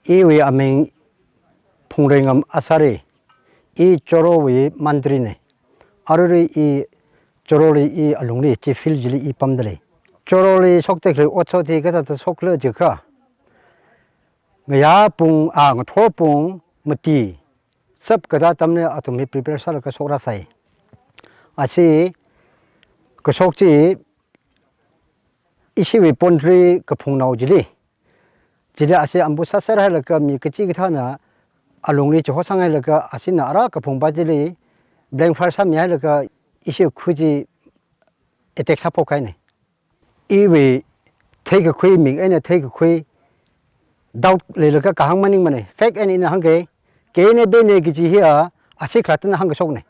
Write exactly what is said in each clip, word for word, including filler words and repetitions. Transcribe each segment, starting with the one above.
Iwui aming Phungreingam Asari, i Chorowui mantrine. Arui i Choroli i alungli, chi field chili i pamdalei. Choroli shokda khalei otshot hi kathāda shokra jiakha, ngayā pung, a, ngathor pung mati chapkatā atamli athum hi prepare sālaga shokra sai. Ashi kashok chi ishiwui boundary kaphungnao chili, chili ashi ambu sāser hailaga mi kachikathāna alungli chihosang hailaga ashina ara kaphungpa chili blank fire sāmi hailaga ishi khu chi attack sāphok kahaine. Iwui theikakhui, mik eina theikakhui, doubt leilaga kahāng maningmane. Fact eina ina hāngke, K N A B ne kaji hi a, ashi khalattana hāngkashokne.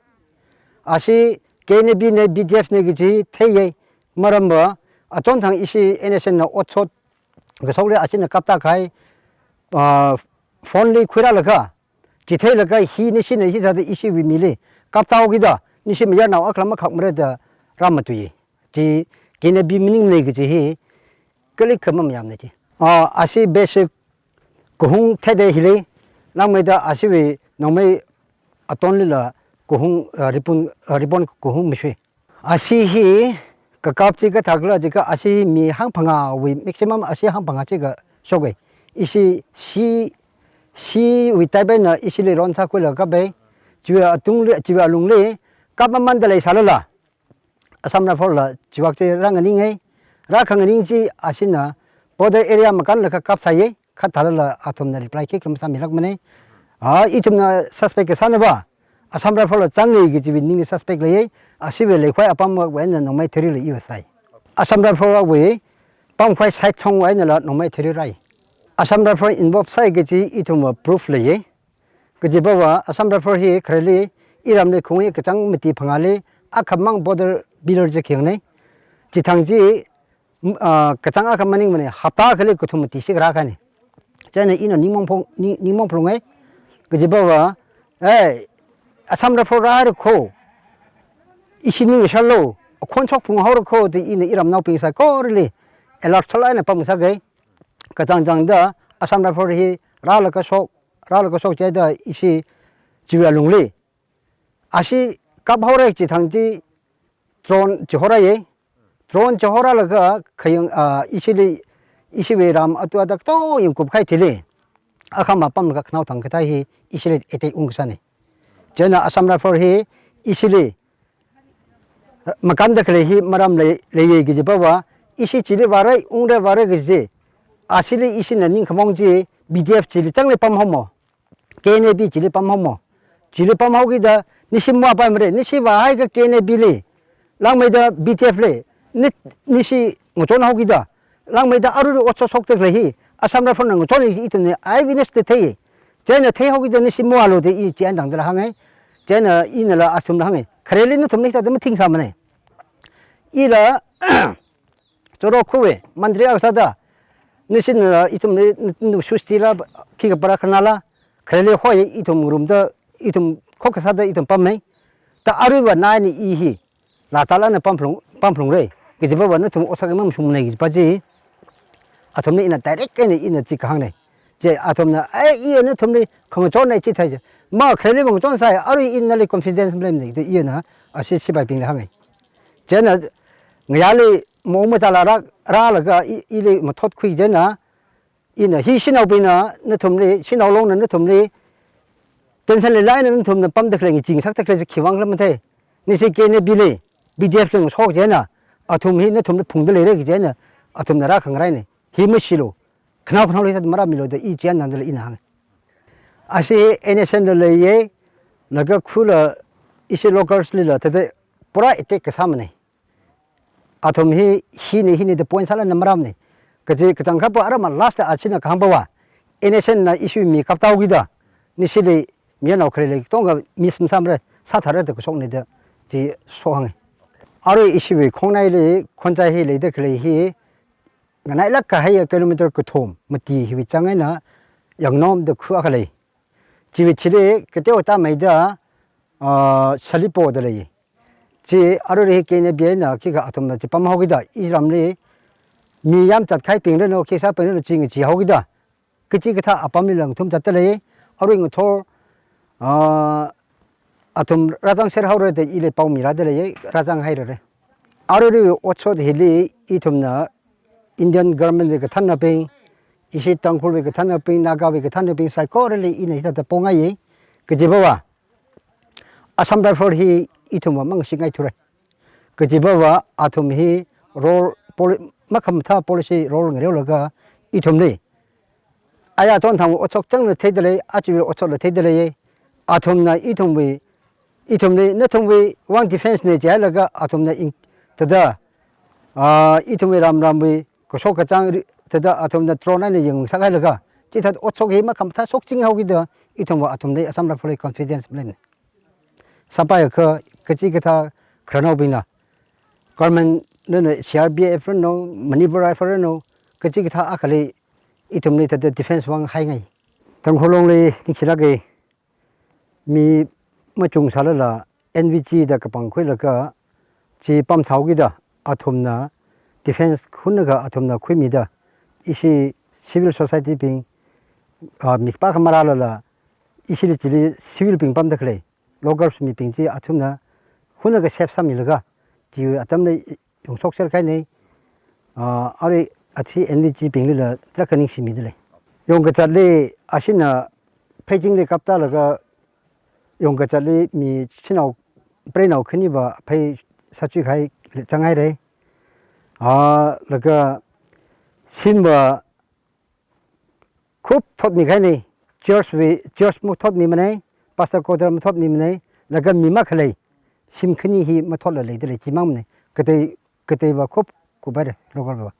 Ashi K N A B ne, B D F ne kaji theiye, maramva, achonthang ishi N S N na otshot kashokli ashina kapta kahai, ah, phone li khuirālaga, chitheilaga hi nishina hithāda ishiwui mili kapta haokida, nishi mayarnao akhala makhak mara da rāmatui. Chi K N A B maningmane kaji hi kalikha mamayāmane chi. Ah, ashi basic kahung theida hili, langmeida ashiwui Nongmei atonlila kahung, ah, ribbon, ah, ribbon kahung mashui. Ashi hi kakap chi kathākhala jiakha ashi hi mi hangphangāwui maximum ashi hangphangā chi kashoke. Ishi shi, shiwui type eina ishili ron sākhuilaga kapai. Chiwui atungli, chiwui alungli kap mamanda leisālala Assam Rifle la chiwui chi rānganinge. Rākhanganing chi ashina border area makānlaga kapsāye. Kha thālala athumna reply khikha masāmilākmane. A, ithumna suspect kasānava Assam Rifle la zange kajiwui ningli suspect leiye. Ashiwui leikhavai apamwui eina Nongmei Theri la iva sai. Assam Rifle wui pamkhavai side shongwui einala Nongmei Theri rāi. Assam Rifle involve sai kaji ithumva proof leiye. Kajipava Assam Rifle hi khareli iramli khungwui kachāng mati phangāli akhamang border pillar chi khangne. Chithang chi, m-, ah, kachāng akha maningmane, hapta akhali kathum mati shikra kahaine. Chieina ina ningmong phong, ning, ningmong phalunge. Kajipava, eh, Assam Rifle rāhaira kho, ishi ning sharlo, akhon shokphung haora kho da ina iramnaobing saikorali alert sālāk eina pamsāke. Kachāng chāngda Assam Rifle hi rālaga shok, rālaga shok chida ishi chiwui alungli ashi kap haora chithang chi drone chihorāye. Drone chihorālaga khayang, ah, ishili, ishiwui ram atu ata katonga yangkup kahai thili akhama pamlaga khanao thang kathā hi ishili attack ungkasāne. Chieina Assam Rifle hi ishili makānda khalei hi maram lei, leiye kajipava, ishi chili vāra, ungra vāra kaji, ashili ishina ningkhamong chi B D F chili changli pamhaomo, K N A B chili pamhaomo. Chili pamhaokida nishi mavāpaimare, nishi vāhaiakha K N A B li, langmeida B D F li, ni, nishi ngachonhaokida, langmeida arui otshot shokda khalei hi Assam Rifle na ngachonne kaji ithumna eyewitness da thei. Chieina theihaokida nishi mavālu da i chieina tangdala hānge. Chieina inala athumla hānge, khareli nathumli hithāda mathingsāmane. Ila Choro khuwui mantri akha sāda, nishina ithumli, nu, nu, sustila khikha para khanala, khareli hoi ithum ngarumda, ithum khokkha sāda ithum pamme. Ta aruiva naini i hi lātālāk eina pamphalung, pamphalungre. Kajipava nathum otsak mamashungmane kajipa chi athumli ina direct eina ina chi kahāngne. Chi athumna, "Ai, i nathumli khangachonne," chi thai chi. Ma khareli mangachon sai, arui ina nali confidence maleimane da ina ashi sipaibingli hānge. Chieina ngayāli maung matāla rā, rālaga i, ili mathotkhui chieina, ina hi shanaobingna nathumli, shanao longna nathumli tension leilāk eina nathumna pamda khalei, ngachee ngasakda khalei chi khiwui vang khala mathei. Nishi K N A B li, B D F li ngashok chieina, athum hi nathumli phungda leira kaji eina athumna rākhangaraine. Hi mashilu, khanao khanaoli sāda marāmilu da i chieina tangdala ina hānge. Ashi N S N la leiye, laga khula ishi locals lila thāda pura attack kasāmane. Athum hi, hine, hine da point sālāk eina marāmane. Kaji kachangkhatva aramma last da ashina kahāngpava, N S N na ishiwui mi kapta haokida, nishili mayarnao khareli katonga miss masāmara, sāthāra da kashokne da chi shokhānge. Arui ishiwui khongnaili khonchai hi leida khalei hi, nganailāk kahai kilometer kathum mati hiwui chang eina Yangnom da khu akha lei. Chiwui chili kateokha tāmeida, ah, Salipo da lei. Chi arui hi K N A B eina khikha athumna chi pamhaokida, iramli mi yamzat kahaibing reno, khi sābing reno chi ngacheehaokida, Kachikathā apamli langthum zatdalei, arui ngathor, ah, athum rāzangser haora da ili pao mirādalei, rāzanghairare. Aruirui otshot hili ithumna Indian government wui kathānnabing, ishi Tangkhul wui kathānnabing, Naga wui kathānnabing, saikorali ina hithāda pongaiye, kajivava Assam Rifle hi ithumva mangshikngaithura. Kajivava athum hi role poli-, makhamathā policy role ngareolaga ithumli aya aton thang otshok changla theidalei, achiwui otshokla theidalei. Athumna ithumwui, ithumli nathumwui vang defense ne jihailaga athumna in, thāda, ah, ithumwui ramramwui kashok kachāng ri-, thāda athumna drone eina yangsakhailaga, chithāda otshok hi makhamathā shokchinghaokida, ithumva athumli Assam Rifle li confidence maleimana. Sāpaiakha kachikathā khararnaobingna, government nana C R P F ranu, Manipur Rifle ranu, kachikathā akhali ithumli thāda defense vang haingai. Tangkhul Longli ningshilāka, mi machungsālala N V G da kapangkhuilaga chi pamsāhaokida athumna defense hunnakha athumna khuimida, ishi civil society bing, ah, mi khipākha marālala, ishili chili civil bing pamda khalei, local mibing chi athumna hunnakha safe sāmilaga, chi atamli yangshokser kahaina, ah, arui achi N V G binglila tarākha ningshimidalei. Yongkazatli ashina phei chingli kaptālaga, yongkazatli mi shanao preinao khaniva phei sāchui kahai zanghaira. Ah, laga shimva khup thotmi kahaina, church wui, church mathotmimana, pastor quarter mathotmimana, laga mi makhalei shim khani hi mathotla leidalei, chimangmana, katei, kateiva khup kuphaira, local va.